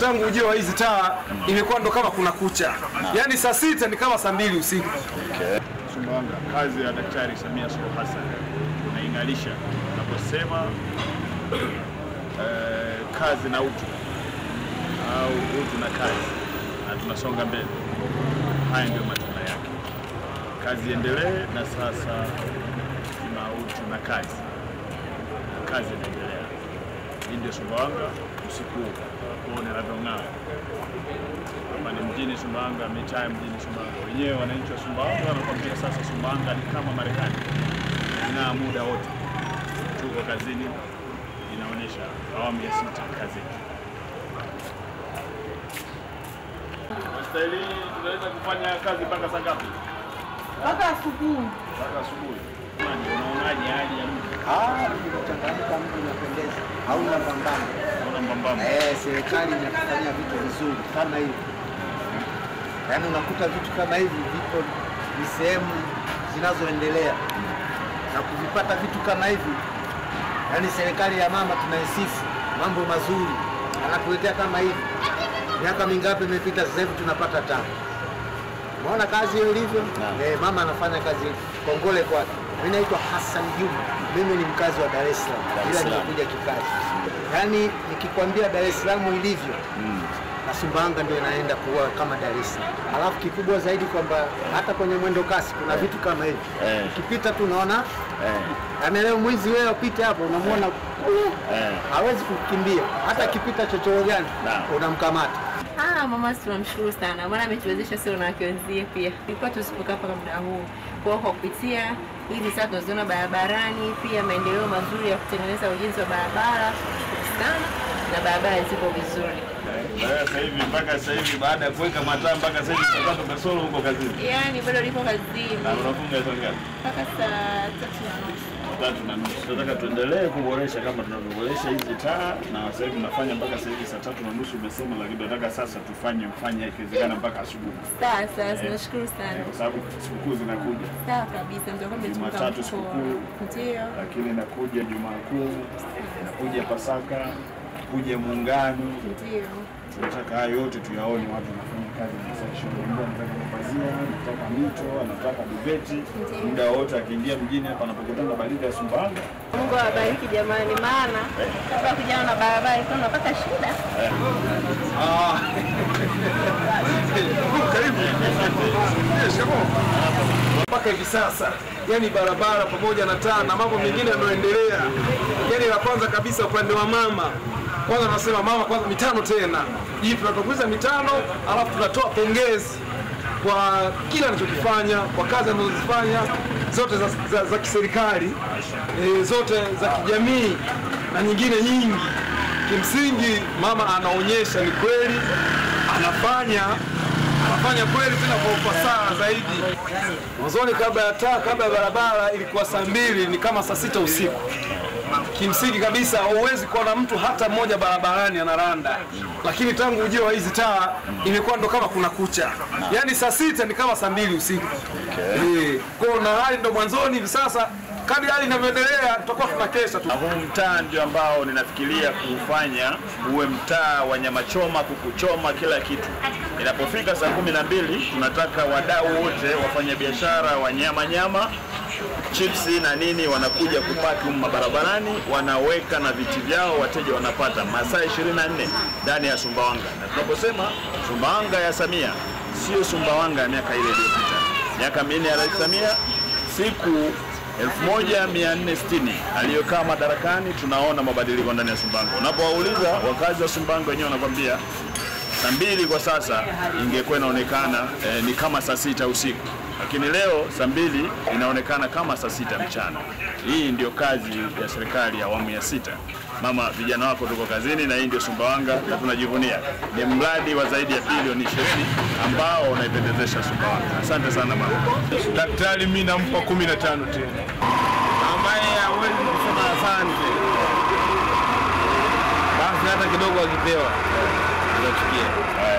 tangu ujio wa hizi taa imekuwa ndo kama kuna kucha. Yaani saa 6 ni kama saa 2 usiku. Okay. Sumbawanga, kazi ya Daktari Samia Suluhu Hassan tunaingalisha tunaposema kazi na utu au utu na kazi, na tunasonga mbele. Haya ndio matunda yake. Kazi iendelee, na sasa tuna utu na kazi. Kazi inaendelea. Hii ndio Sumbawanga usiku kuone inavyong'aa. Hapa ni mjini Sumbawanga, mitaa mjini Sumbawanga. Wenyewe wananchi wa Sumbawanga wanakuambia sasa Sumbawanga ni kama Marekani. Ing'aa muda wote. Tuko kazini, inaonyesha awamu ya 6 kazini. Staili tunaweza kufanya kazi mpaka saa ngapi? Mpaka asubuhi. Mpaka asubuhi. Unaonaje hali ya mji? Mchanganyiko mji unapendeza. Hauna mbambamba. Hauna mbambamba. Serikali inafanya vitu vizuri kama hivi. Yaani unakuta vitu kama hivi vipo ni sehemu zinazoendelea. Na kuvipata vitu kama hivi, yaani serikali ya mama tunaisifu, mambo mazuri anatuletea kama hivi. Miaka mingapi imepita sasa hivi tunapata taa. Unaona kazi hiyo ilivyo? Mama anafanya kazi, kongole kwake. Mimi naitwa Hassan Juma. Mimi ni mkazi wa Dar es Salaam. Ila nimekuja kikazi. Yaani nikikwambia Dar es Salaam ilivyo, na Sumbawanga ndio inaenda kuwa kama Dar es Salaam. Alafu kikubwa zaidi kwamba hata kwenye mwendo kasi kuna vitu kama hivi. Ukipita tu unaona yaani leo mwizi wewe upite hapo unamuona hawezi kukimbia. Hata akipita chochoro gani unamkamata. Mama tunamshukuru sana. Maana ametuwezesha sio na wake wenzie pia. Ilikuwa tusipokaa hapa muda huu. Kwa kupitia hizi sasa tunaziona barabarani, pia maendeleo mazuri ya kutengeneza ujenzi wa barabara sana na barabara ziko vizuri. Sasa hivi mpaka sasa hivi baada ya kuweka mataa mpaka sasa hivi tunataka kasoro huko kazini. Yaani bado niko kazini. Na unafunga saa ngapi? Mpaka saa 3:30. 3:30. Tunataka tuendelee kuboresha kama tunavyoboresha hizi taa, na sasa hivi tunafanya mpaka sasa hivi saa 3:30 umesema, lakini tunataka sasa tufanye ikiwezekana mpaka asubuhi. Sawa sawa, tunashukuru sana. Kwa sababu sikukuu zinakuja. Sawa kabisa, mtakuwa mmetupa Jumatatu sikukuu. Ndio. Lakini inakuja Jumaa Kuu, inakuja Pasaka, kuja Muungano. Ndio. Tunataka hayo yote tuyaone watu wanafanya kazi na sasa. Anataka mapazia, anataka mito, anataka duveti. Muda wote akiingia mjini hapa anapokutana baridi ya Sumbawanga. Mungu awabariki jamani, maana kabla kijana na barabara ilikuwa unapata shida. Karibu. Mpaka hivi sasa, yani barabara pamoja na taa na mambo mengine yanayoendelea. Yani la kwanza kabisa upande wa mama, kwanza tunasema mama kwanza 5 tena. Hii tunatokuza 5, alafu tunatoa pongezi kwa kila anachokifanya, kwa kazi anazozifanya zote za kiserikali, zote za kijamii na nyingine nyingi. Kimsingi mama anaonyesha ni kweli anafanya kweli tena kwa ufasaha zaidi. Mwanzoni kabla ya taa, kabla ya barabara ilikuwa saa 2 ni kama saa 6 usiku. Kimsingi kabisa huwezi kuona mtu hata mmoja barabarani anaranda. Lakini tangu ujio wa hizi taa imekuwa ndo kama kuna kucha. Yaani saa 6 ni kama saa 2 usiku. Kwa na hali ndo mwanzoni hivi sasa kadri hali inavyoendelea tutakuwa tunakesha tu. Huu mtaa ndio ambao ninafikiria kufanya uwe mtaa wa nyama choma, kuku choma, kila kitu. Inapofika saa 12 tunataka wadau wote wafanya biashara wa nyama nyama, chipsi na nini wanakuja kupaki humu barabarani, wanaweka na viti vyao, wateja wanapata masaa 24 ndani ya Sumbawanga. Na tunaposema Sumbawanga ya Samia, sio Sumbawanga ya miaka ile iliyopita. Miaka 4 ya Rais Samia, siku 1460 aliyokaa madarakani, tunaona mabadiliko ndani ya Sumbawanga. Unapowauliza wakazi wa Sumbawanga wenyewe wanakuambia saa 2 kwa sasa ingekuwa inaonekana ni kama saa 6 usiku. Lakini leo saa 2 inaonekana kama saa 6 mchana. Hii ndio kazi ya serikali ya awamu ya 6. Mama, vijana wako tuko kazini na hii ndio Sumbawanga na tunajivunia. Ni mradi wa zaidi ya bilioni 20 ambao unaipendezesha Sumbawanga. Asante sana mama. Daktari mimi nampa 15 tena. Ambaye hawezi kusema asante, basi hata kidogo akipewa atachukia.